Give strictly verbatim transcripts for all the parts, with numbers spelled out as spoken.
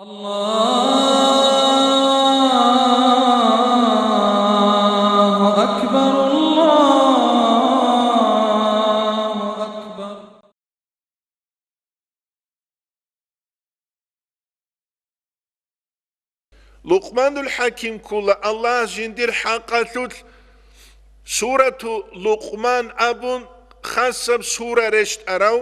الله أكبر، الله أكبر. Лукъманул ХӀаким ккола Аллагьас жиндир хӀакъалъулъ Сурату Лукъман абун хасаб сура рещтӀарав,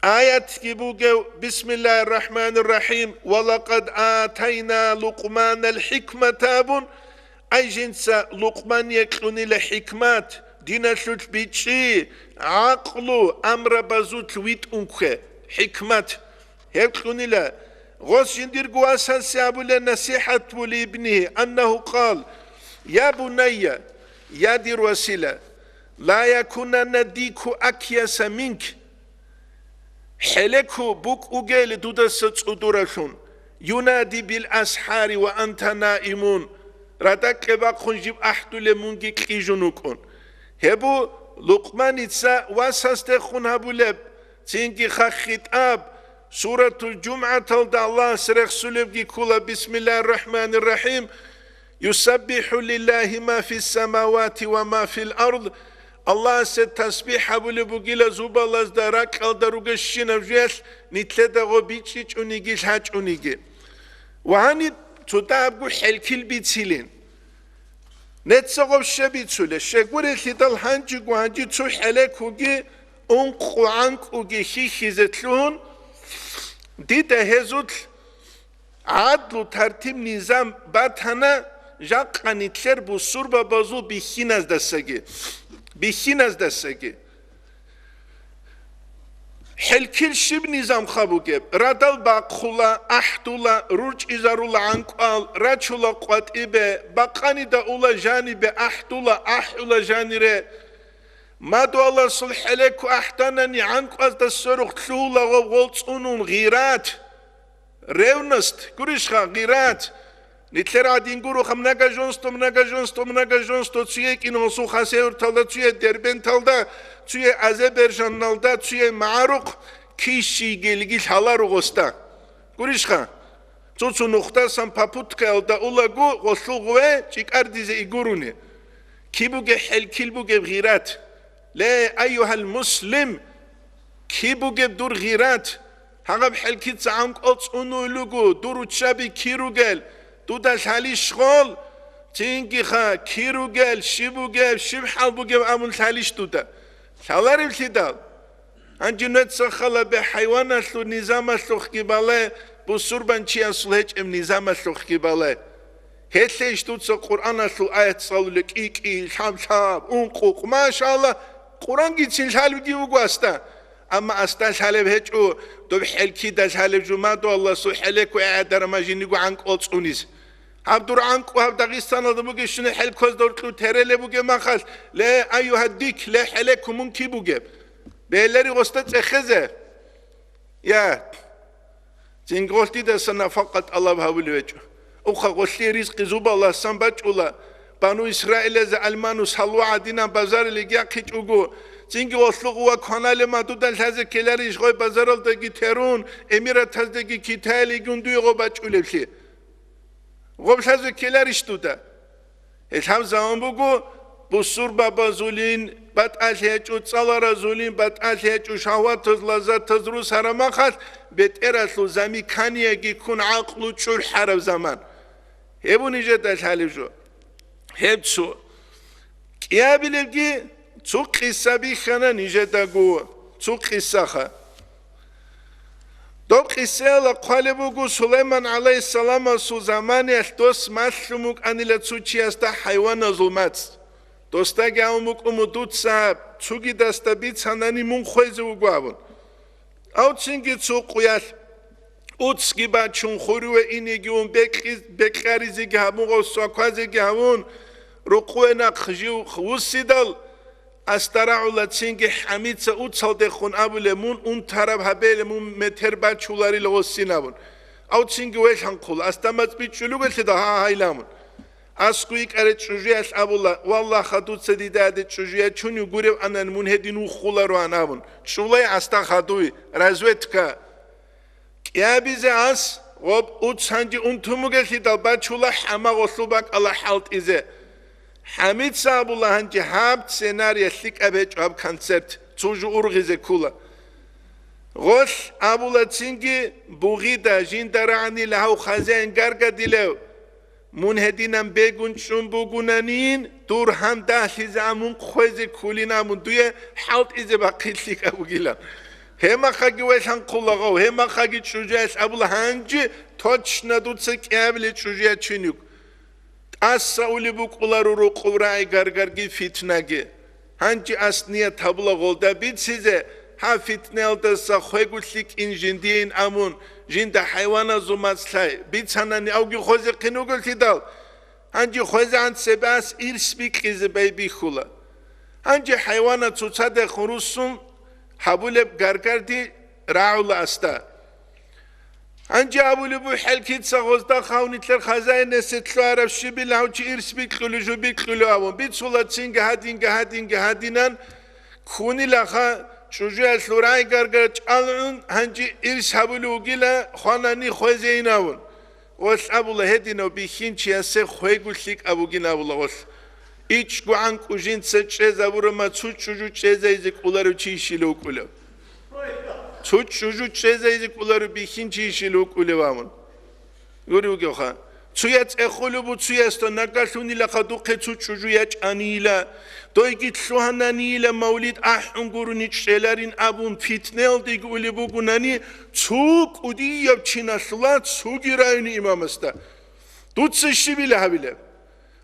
аятги бугев: «Бисмиллагьир рахӀманир рахӀим, ва лакъад атайна Лукъманал хӀикмата», абун, ай жинца Лукъмание кьунила хӀикмат, диналъулъ бичӀчӀи, гӀакълу, амрабазулъ витӀун ккве, хӀикмат. Гьеб кьунила, гъос жиндирго васасе абулеб насихӀат були ибнигьи, аннагьу къал: «Я бунайя, я дир васила, ла якунанна дику акьяса минк, хӀелеко букӀугел дудаса цӀудуралъун, юнади бил асхӀари ва анта наимун, радакье бахъун жиб ахӀдулеб мунги кьижун вукӀун». Гьеб бу Лукъманица васасдехун гьабулеб, цинги ха хитӀаб, Суратул ЖумгӀаталда Аллагьас рехсулебги ккола: «Бисмиллагьир рахӀманир рахӀим, юсаббихӀу лиллагьи ма фиссамавати ва ма фил ард», Аллагьасе тасбихӀ гьабулеб бугила зубалазда, ракьалда ругещинаб жуялъ, нилъеда гъо бичӀчӀичӀониги лъачӀониги. Ва гьаниб цо дагьабго хӀелкил бицилин. Нецаго щай бицулеб? Щегурелъидал гьанжего гьанжи цо хӀелекоги ункъо гӀанкӀуги хьихьизе лъугьун, дида гьезулъ гӀадлу тартиб-низам батана, жакъа нилъер бусурбабазул бихьиназдасаги, бихьиназдасаги. ХӀелкил щиб низамха бугеб? Радал бахъула, ахӀдула, рурчӀизарула гӀанкӀуал, рачула къватӀибе, бакъанида ула жанибе, ахӀдула, ахӀула жанире. Мадуаласул хӀелеко ахӀданани гӀанкӀуазда сверухъ лъугьула гъов гъол цӀунун гъират. Ревность, гурищха, гъират. Нилъер гӀадин гуроха многоженство, многоженство, многоженство, цуе кӀиносул Хасавюрталда, цуе Дербенталда, цуе Азербайджаналда, цуе магӀарухъ кищийгелги лъаларо гъосда. Гурищха? Цо-цо нухдасан попуткаялда улаго гъолъул гъуве чӀикӀардизе игуруни. Киб бугеб хӀелкил бугеб гъират? Ле, айюгьал муслим! Киб бугеб дур гъират? Гьагъаб хӀелкица гӀанкӀуал цӀунуй луго, дур руччаби кир ругел, дуда лъалищ гъол, цинги-ха, кир ругел, щиб бугеб, щиб хӀал бугеб абун лъалищ дуда? Лъаларевлъидал? Гьанже нуца халабе хӀайваналъул низамалъухъги балай, бусурбанчиясул гьечӀеб низамалъухъги балай. Гьелъейищ дуца Къуръаналъул аят цӀалулеб кӀи-кӀи, лъаб-лъаб, ункъукъ? Машалла, Къуръангицин лъалебги вуго асда. Амма асда лъалеб гьечӀо, доб хӀелкида лъалеб жумаду Аллагьасул хӀелеко гӀадарама жиниго гӀанкӀуал цӀунизе. Гьаб дур гӀанкӀу гьаб Дагъистаналда бугещине хӀелкозда уркьу терелеб бугеб махалъ, ле, айюгьаддик, ле, хӀелеко мун киб бугеб? Белери гъосда цӀехезе. Я, цинги гъолъ дидаса нафакъа тӀалаб гьабулев гьечӀо. Ухъа гъолъие ризкъи зубаласан бачӀула, Бану Исраилазе алману салва гӀадинан базарилиги яхъичӀого, цинги гъолъу гъува кванале мадуда лъазе ккеларищ гъой базаралдаги терун, эмиратаздеги Китаялиги ундуего бачӀулевлъи? Гъоб лъазе ккеларищ дуда? Гьел гьаб заман буго, бусурбабазулин батӀалъи гьечӀо, цӀаларазулин батӀалъи гьечӀо, шагьватаз, лаззатаз рус гьарамахалъ, бетӀералъул замиканиеги ккун гӀакълу чӀурхӀараб заман. Гьеб нижеда лъалеб жо. Гьеб цо. КӀиабилебги цо къиса бихьана нижедаго, цо къисаха. Доб къисаялда хъвалеб буго, Сулайман гӀалайгьиссаламасул заманиялъ дос малъун вукӀанила цо чиясда хӀайваназул мацӀ. Досдаги абун букӀун буго, дуца цогидасда бицанани мун хвезе вуго абун. Ав цинги цо къуялъ уцги бачун, хуриве инеги ун, бекьи-, бекьаризеги гьабун, гъов сваквазеги гьавун, рукъуве нахъ жив вуссидал, Астарагьула цинги хӀамица уцалдехун абулеб, мун унтараб гьабелеб, мун метер бачуларила гъосин абун. Ав цинги велъанхъула, астамаз бичӀчӀулугелъида гьа гьайламун. Аскъу йикӀарай чӀужуялъ абула, валлагь, хадуца дидаде чӀужуя чунив гурев анани мун гьедин вухулароан абун. ЧӀулай аста хадуй, разведка. КӀиабизе ас, Гъоб уц гьанже унтун бугелъидал бачула хӀама гъолъул бакӀала хӀалтӀизе. ХӀамица абула гьанже гьаб сценария лъикӀаб гьечӀо гьаб концерт, цо жо ургъизе ккула. Гъолъ абула цинги бугъида жинда рагӀанила гьав хазяин гаргадилев. Мун гьединан бегун чӀун бугунанин, дур гьан дагьлъизе а мун хъвезе ккулин а мун дуе хӀалтӀизе бахъи лъикӀаб бугилан. Гьемахъаги велъанхъула гъов, гьемахъаги чӀужуялъ абула гьанже точно дуца кӀиабиле чӀужуя чинюк. ТӀаса улеб букӀуларо рукъуб рагӀи гаргарги фитнаги. Гьанже ас ният гьабула гъолда бицизе, гьаб фитнаялдаса хвего лъикӀин жиндиин амун, жинда хӀайваназул мацӀ лъай, бицанани авги хвезехъин вугелъидал, гьанже хвезегӀан цебе ас ирс бикьизе байбихьула. Гьанже хӀайванат цоцадехун руссун гьабулеб гаргарди рагӀула асда. Гьанже абулеб бухӀел кица гъозда хавнилъер хазаинасде лъугьараб щибил гьав чи ирс бикьулев жо бикьулев абун, бицула цинги гьадинги гьадинги гьадинан, ккунилаха чӀужуялъул рагӀи гаргара чӀалгӀун, гьанже ирс гьабулев вугила хванани хвезейин абун. Гъолъ абула гьединав бихьинчиясе хвего лъикӀаб бугин абула гъолъ. ИчӀго гӀанкӀу жинца чӀезабурама цо чӀужу чӀезайзе кӀоларев чи щила вукӀулев. Цо чӀужу чӀезайзе кӀоларев бихьинчи щила вукӀулев абун. Гури вугевха. Цуя цӀехулеб буцуясда нагалъунилаха духъе цо чӀужу ячӀанила. Дойги лъугьананила мавлид ахӀун гурони чӀеларин абун фитнелдеги улеб бугунани цо кӀудияб чиналъула цоги райони имамасда. Дуца щибила гьабилеб?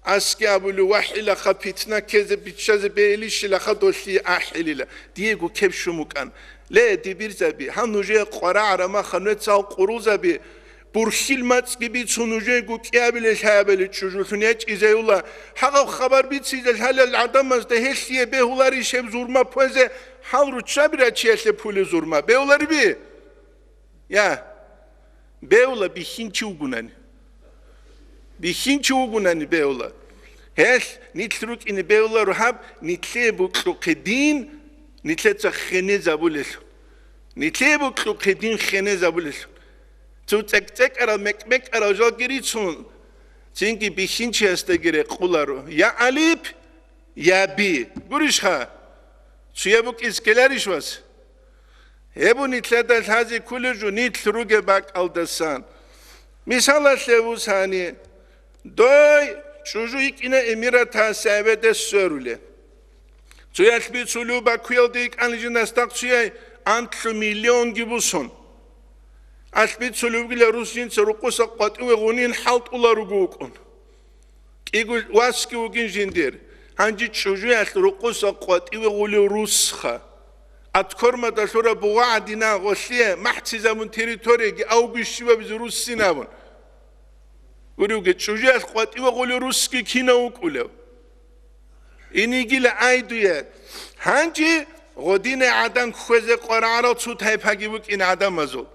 Аски абулев, вахӀилаха, питна ккезе биччазе бегьилищилаха долъие ахӀилила. Диего кеб щун букӀан. Ле, дибирзаби, гьал нужее къварагӀара маха нуецал къурулзаби, бурхьил мацӀги бицун нужее гукӀиабилел хӀаябали чӀужулъун ячӀизаюла. Гьагъаб хабар бицизе лъалел гӀадамазда гьелъие бегьуларищ гьеб зурма пуэзе гьал руччаби рачиялъе пуле зурма? Бегьулариби? Я, бегьула бихьинчи вугунани. Бихьинчи вугунани бегьула. Гьелъ нилъ рукӀине бегьуларо гьаб нилъее букьухъе дин, нилъеца хенезабулелъул. Нилъее букьухъе дин хенезабулелъул. Цо цӀекӀ-цӀекӀарал, мекъ-мекъарал жалги рицун, цинги бихьинчиясдаги рекъуларо. Я алип, я би. Гурищха? Цуя букӀиз ккеларищ вас? Гьеб нилъеда лъазе кколеб жо нилъ ругеб бакӀалдасан. Мисалалъе вусани, дой чӀужу йикӀина Эмиратасе гӀебеде сверуле. Цуялъ бицулев Бакуялде йикӀан жинасдахъ цуяй анлъу миллионги бусун. Алъ бицулев вугила рус жинца рукъуса къватӀиве гъунин хӀалтӀула руго вукӀун. КӀиго васги вугин жиндир. Гьанже чӀужуялъ рукъуса къватӀиве гъулев русха. Аткормада лъураб бугъа гӀадина гъолъие махӀцизабун территорияги авгущибабизе руссинабун. Гуревги, чӀужуялъ къватӀиве гъулев русги кинав вукӀулев? Инигила ай дуе. Гьанже гъодине гӀадан кквезе къварагӀарал цо тайпаги букӀин гӀадамазул.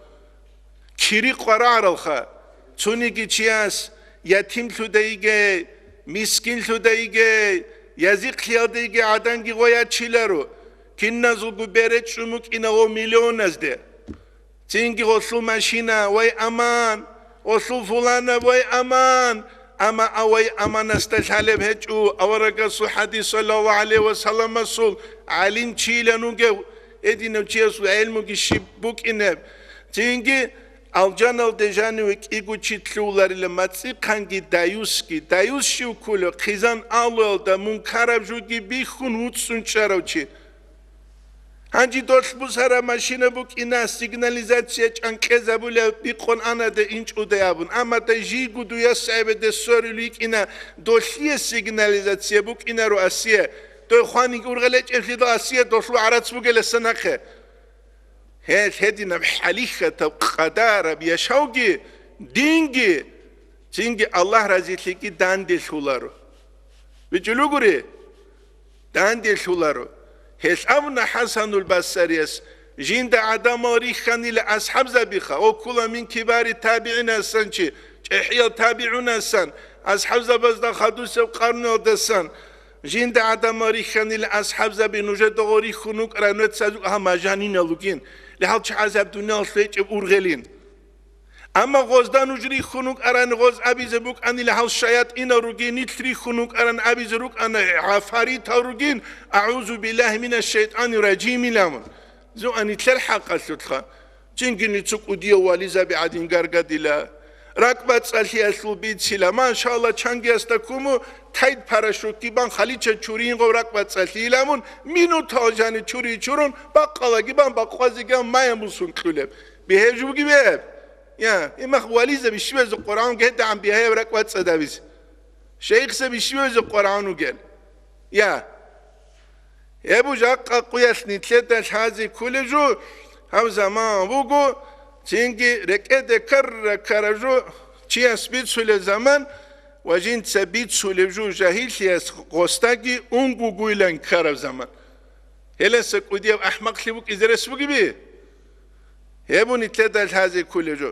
Кири къварагӀаралха, цониги чияс ятимлъуда йигей, мискинлъуда йигей, язихълъиялда йигей гӀаданги гъоячиларо, киназулго беречӀун букӀина гъо миллионазде. Цинги гъолъул машина, вай аман, гъолъул фулана, вай аман, амма а вай аманасда лъалеб гьечӀо, аварагасул хӀадис, саллаллагьу гӀалайгьи ва салламасул, гӀалимчилан вугев, гьединав чиясул гӀелмуги щиб букӀинеб. Цинги алжаналде жаниве кӀиго чи лъугьуларила мацӀихъанги даюсги, даюс щив кколев, хъизан алуялда мункараб жоги бихьун вуцӀцӀун чӀарав чи. Гьанже долъ бусара машина букӀина, сигнализация чӀанкӀезабулеб бикъун анада инчӀудай абун, амма дай жийго дуяс гӀебеде сверулев йикӀина, долъие сигнализация букӀинаро асие, дой хваниг ургъел гьечӀеблъидал асие долъул гӀарац бугеласа нахъе. Гьел гьединаб хӀалихьатаб къадараб яшавги, динги, цинги Аллагь разилъиги данделъуларо. БичӀулугури? Данделъуларо. Гьелъ абуна ХӀасанул Басарияс, жинда гӀадамал рихьанила асхӀабзабиха, о ккула мин кибари табигӀинасан чи, чӀехӀиял табигӀунасан, асхӀабзабазда хадусеб къарнуялдасан, жинда гӀадамал рихьанила асхӀабзаби нужеда гъо рихьун вукӀарай нуца гьа мажанинал ругин, ле гьал чагӀазаб дуниялалъ гьечӀеб ургъелин. Амма гъозда нуж рихьун вукӀаран, гъоз абизе букӀанила гьал шаятӀинал ругин, нилъ рихьун вукӀаран абизе рукӀана гӀафаритал ругин, агӀузу биллагьи минаш шайтӀанир ражим иламун. Зуан нилъер хӀакъалъулъха. Жинги ницо кӀудияв вализаби гӀадин гаргадила. РакӀбацӀцӀалъиялъул бицила. Машалла, чангиясда куму тайд парашутги бан халича чуриин гъов ракӀбацӀцӀалъи иламун, минутал жани чури чурун, бакъалаги бан бакъвазеги ан майамусун кьулеб. Бигьеб жо бугеб? Я, имах вализаби щибазе къварагӀун гьедагӀан бигьаяб ракӀбацӀцӀадабизе. Шейхзаби щибазе къварагӀун вугел. Я. Гьеб жакъа къуялъ нилъеда лъазе кколеб жо, гьаб заман буго, цинги рекӀеде ккара-ккара жо, чияс бицулеб заман ва жинца бицулеб жо жагьиллъиялъ гъостаги унгугуйлан ккараб заман. Гьеласа кӀудияв ахӀмакълъи букӀизе рес бугеби? Гьеб нилъеда лъазе кколеб жо.